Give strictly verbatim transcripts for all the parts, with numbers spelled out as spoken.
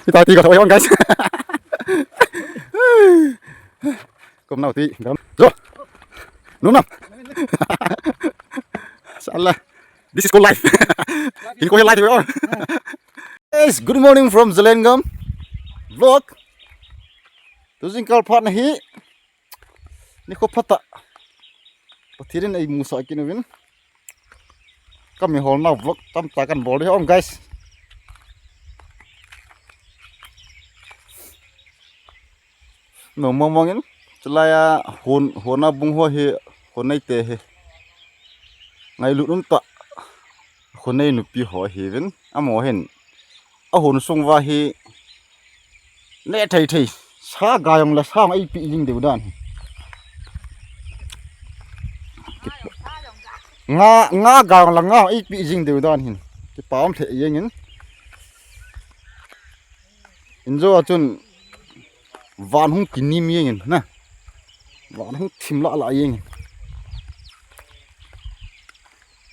Kita ti ka thoi hon, guys. Kom nau ti. Dam. Zo. Nunam. Sala. This is called life. Hin ko life on. Guys, good morning from Zalengam vlog. Tu jingkah phat na hi. Nikho phatah Pathen in eimusah kit uvin, ka miholna vlog tamtah kan bol ding ahi, guys. Nom mong mong in, chulai a hon, hon a bung ho hi, hon neite hi. Ngailut umtah, hon nei nupi ho ahiuvin, amaho hin. Ahon sung uva hi neh thei thei. Sa ga jong le sa jong eipe jing diu dan. Nga, nga ga jong le nga jong eipe jing diu dan hin. Kipa um lheh jeng in. Injo a chun van hung kinim jeng in na. Van hung thim lah lah jeng in.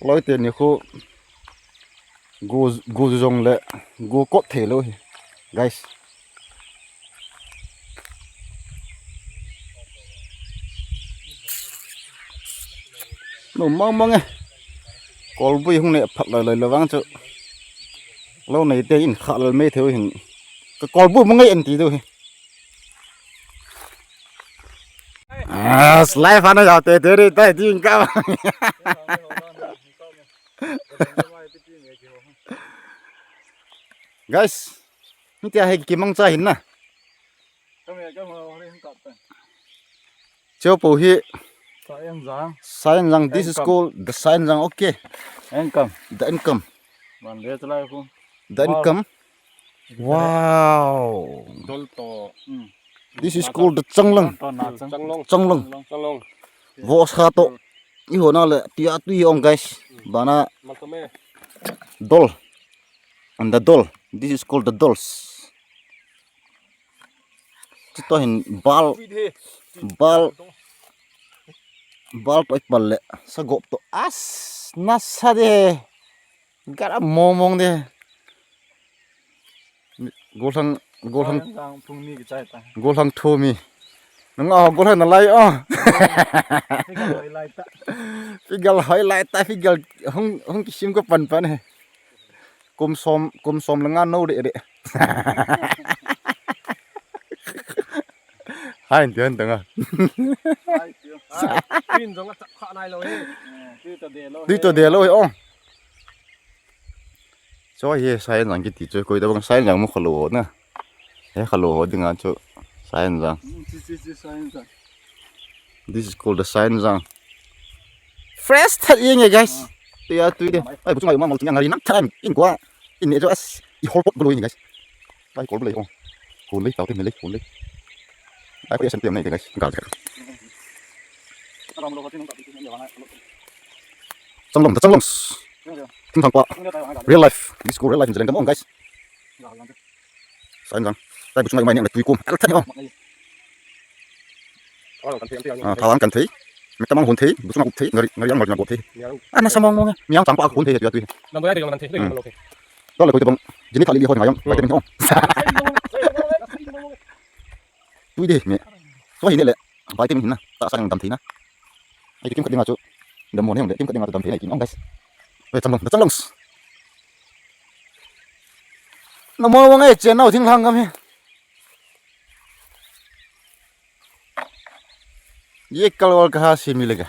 Loi teni khu Go, go jong le, go kot thei lou hi, guys. Nom mong mong e. Kolbui hung neh phat loi loi le vang chu. Lou neite in kha lal mei thei u hin. Ka kolbui mu ngai en ti diu hi. Ah, slide fan a jao te te ri tai ti in ka. Guys, hitia hi kimangcha hin na. Cheo po hi. Sayanjang. Sayanjang. This is called the Sayanjang. Okay. Enkam. The Enkam. The Enkam. Wow. Dol to. Hmm. This is called the Changlang. Changlang. Changlang. Changlang. Changlang. Vo sa to. Iho na le tia tu hi ong, guys. Bana. Maltome. Dol. And the dol. This is called the dols. Chuto hin bal. Bal. Bal to ik bal le. Sa gop to. As. Nasa de. Gara mong mong de. Gollhang, gollhang. Sayanjang phung ni kichai ta. Gollhang thu mi. Nunga ho gollhang na lai o. Figure hoi lai ta. Figure hoi lai ta, figure hung, hung kisim ko pan pan he. Kum som, kum som le nga no de de. Hai, ti han tanga. Hai, ti. Hai, pin jong a chak kha nai lou he. Ti to de lou he. Ti to de lou he, o. Chu hi Sayanjang kiti chu, koi tabang Sayanjang mu khalou ho na. He khalou ho dinga chu Sayanjang. Hmm, chu, chu, chu, Sayanjang. This is called the Sayanjang. Fresh that yeng e, guys. Ah. Tia tui de. Ai, bu chunga ma mal chunga ngari nam tharan in kwa. In ne chu as. I hol pot bu lo in, guys. Ai, kol bu le ho. Hol le, tau te me le, hol le. Ai, ko ya san te am nai de, guys. Gal. Changlong, the Changlongs. Thingthang pa. Real life. This is called real life in Zalengam, guys. Sayanjang. Tai bu chunga mai ne tui kum. Al thani o. Ah, thalang kan thei. Metamang hon thei. Bu chunga up thei. Ngari, ngari ang mal na go thei. Ah, nasa mong mong e. Miang chang pa hon thei tu ya tui. Nam bo ya de man thei. Hmm. Lo le koi tabang. Jini thali li hon ngayang. Bai te min o. Tui de me. Chu hi ne le. Bai te min hin na. Tahsa jang dam thei na. Ai, kim khat dinga chu dam mo ne hung le, kim khat dinga chu dam thei nai ti nong, guys. Oi, Changlong, the Changlongs. Namo wang e, chen nau thinglhang gam hi. Ye kal wal ka ha si mi le ga.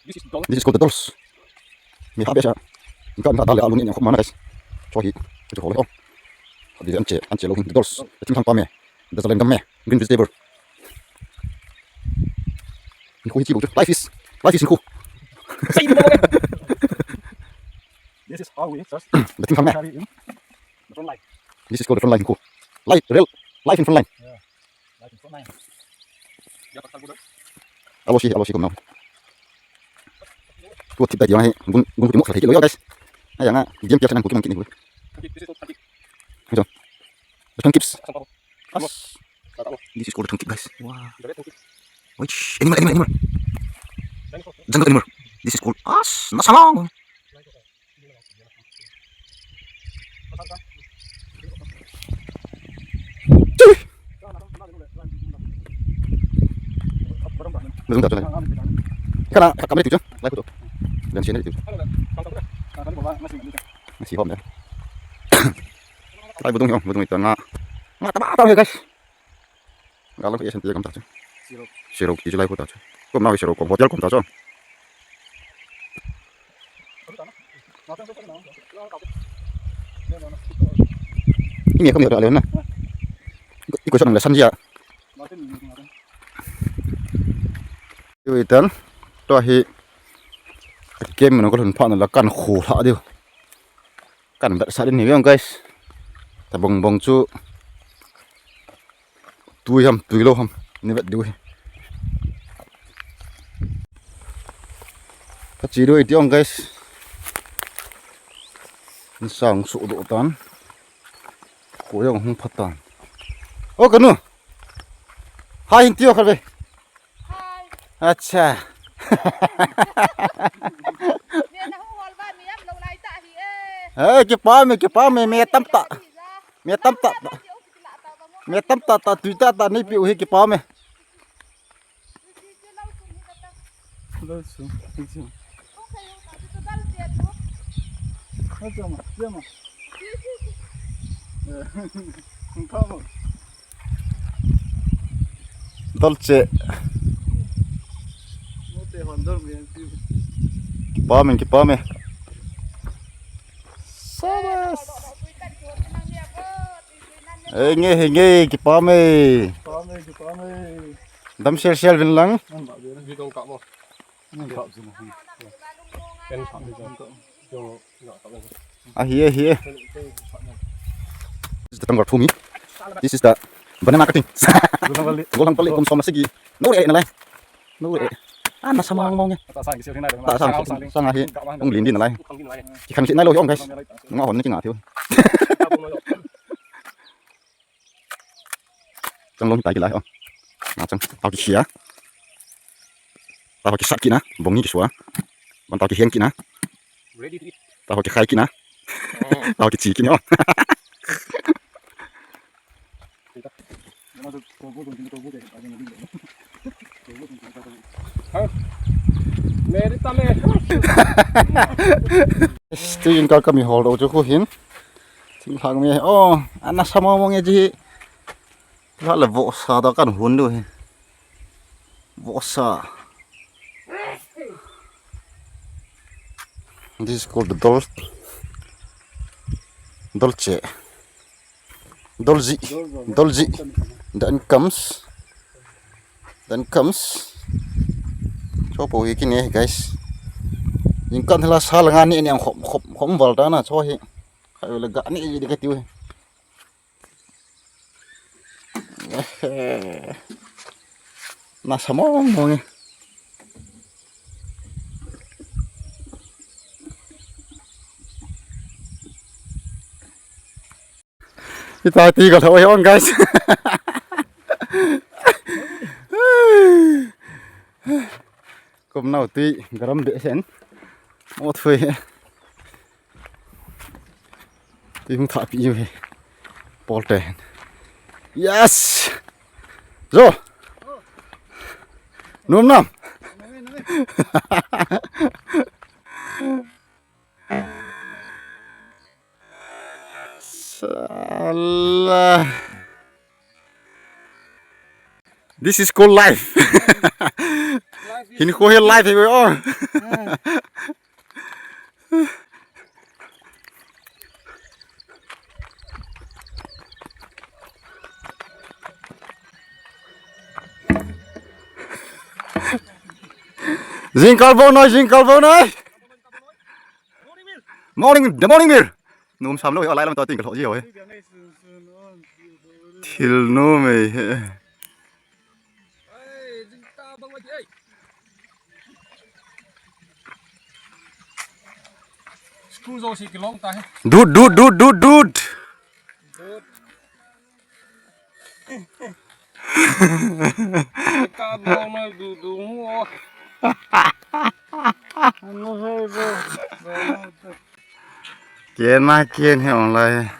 This is called the dolls. Mi ha be sha. Inka, inka dal le alu ni yang khop mana, guys. Chu hi. Chu ho le o. Di an che, an che lo hin the dolls. Thingthang pa me. The Zalengam me. Green vegetable. Ni ko hi chi lo chu. Life is. Life is ni ko. This is how we just the thingthang me. Carry in the front line. This is called the front line ni ko. Life, real life in front line. Yeah. Alo si, alo si kom nau. Tu thip dai ti jong hi, gun, gun ki mok sa thei kit lou, guys. Ai, anga, game pia chanan gun ki mang kit ni. Hi jo. The tongue tips. As. This is called the tongue tip, guys. Wow. Animal, animal, animal. Jungle animal. This is called as nasamang. Kana kamera tu je, live tu. Dan sini tu. Masih hom ya. Live budung yo, budung itu nga. Nga taba taba guys. Galang ko isan tiya kam ta chu. Sirok. Sirok ti chu lai ko ta chu. Kom na sirok ko hotel kom ta chu. Imi kom yo da le na. Iko san le san ya. Iwi tan. To hi. Game no ko lhun pha na la kan khu la diu. Kan vet sa din ni guys. Tabong bong chu. Tui ham, tui lou ham. Ni vet diu hi. Ka chi diu iti ong guys. Ni sang su do tan. Ko yang hung phatan. O kanu. Hai hin tio kha ve. Acha. Eh, kipa me, kipa me, me tam ta. Me tam ta. Me tam ta ta, tui ta ta, ni pi u hi kipa me. Lo su, lo su. Dolce. Kipa me, kipa me. Sabas. Henge, henge, kipa me. Dam sel sel vin lang. Ahi, ahi. This is the banana cutting. Golang pali kum som sigi. No re na lai. No re. Ana samang mong. Ta sang ahi. Ung lin din na lai. Ki khan ki nai lo yong guys. Nga hon ni ki nga thiu. Chang long tai ki lai o. Na chang. Tao ki khia. Tao ki sat ki na. Bong ni ki sua. Ban tao ki hiang ki na. Ready to eat. Tao ki khai ki na. Tao ki chi ki na. Meri tale. Stu in ka kami hol do chu khu hin. Thing thang mi. Oh, ana sama mong e ji. La le vo sa da kan hun du hi. Vo sa. This is called the dol-, dolce. Dolzi. Dolzi. Then comes. Then comes. Cho po hi kine, guys. Jingkah la sa la nga ni ni khop khop khop val ta na cho hi. Khai le ga ni ji de ka tiu hi. Na samong mong e. Ita ti ka lo hon guys. Kum nau tui garam be sen. Mo thui. Tui hung thah pi u hi. Pol te. Yes. Zo. Num nam. Sala. This is called life. Hin ko he life he oh. Jingkah bou noi, jingkah bou noi. Morning, the morning meal. Num sam lo, alai lam ta ting ka lo ji ho. Thil num e. Dud, dud, dud, dud, dud. Ka bol mai du du ngo. Ano sei bo. Ken ma ken he online.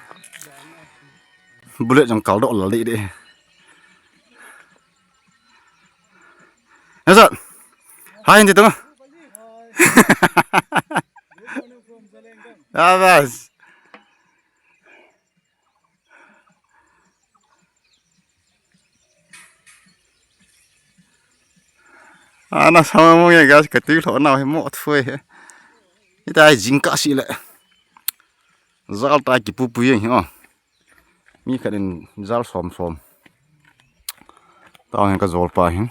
Bullet jong kal doh lal deh deh. Nasat. Hai, hindi tama. Abas. Ana sama mo nge guys, ka tui lhona hi mo thui he. Ita jing ka si le. Jal ta ki pu pu yeng hi o. Mi khat in jal som som. Tao hin ka jol pa hin.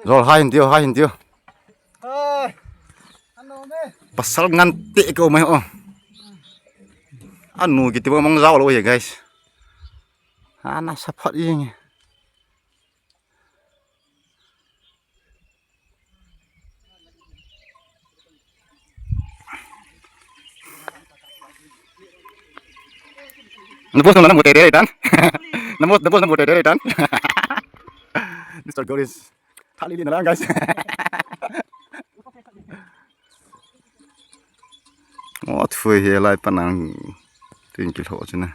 Jol hai hin tiu, hai hin tiu. Pasal ngan te ko mai o. Anu kiti bang mang jao lo ye guys. Ana saphat yeng. Nabos na lang bote dere tan. Nabos, nabos na bote dere tan. Mister Goris. Thali li na lang, guys. Mo thui he lai panang. Tin kilo china.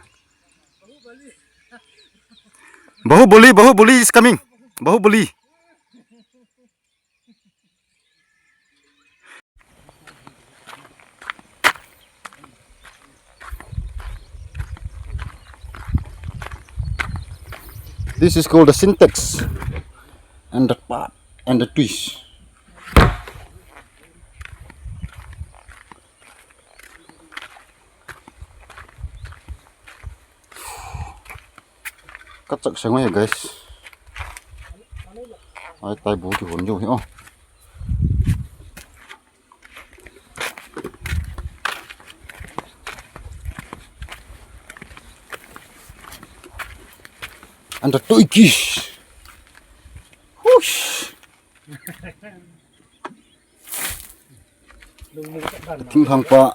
Bahubali, Bahubali is coming. Bahubali. This is called the Sintex and the part and the twist. Kachak sang e guys. Ai tai bu ki hon jo hi o. Anta toiki. Hush. Thinglhang pa.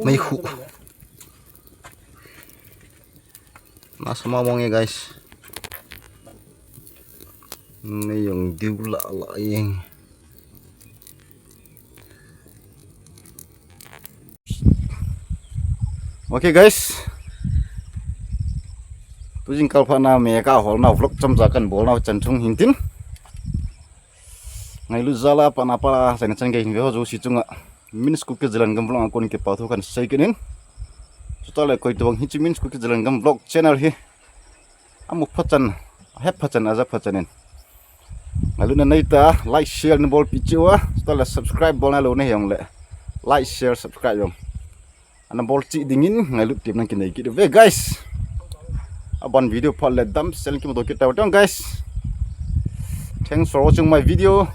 Mei khu. Nasa ma mong e guys. Mei jong diu la la yeng. Okay guys. Tujing kal pha na me ka hol na vlog chomcha kan bol na chan chung hin tin. Ngailut jal a pat na pat a, chaina chan gei hin ve ho jouse chunga Min's Kuki Zalengam vlog a kon kipa thu kan sei kit in. Chutah le koi tobang hiche Min's Kuki Zalengam vlog channel hi amu pha chan, ahet pha chan, aja pha chan in. Ngailutna nei tah a, like, share na bolpeh cheh uva, chutah le subscribe bol na lou na hi jong le. Like, share, subscribe jong. Ana bol cheh dingin ngailut tep nang kinei kit uve guys. Aban video phat le damsel in kimuto kit tau tang guys. Thanks for watching my video.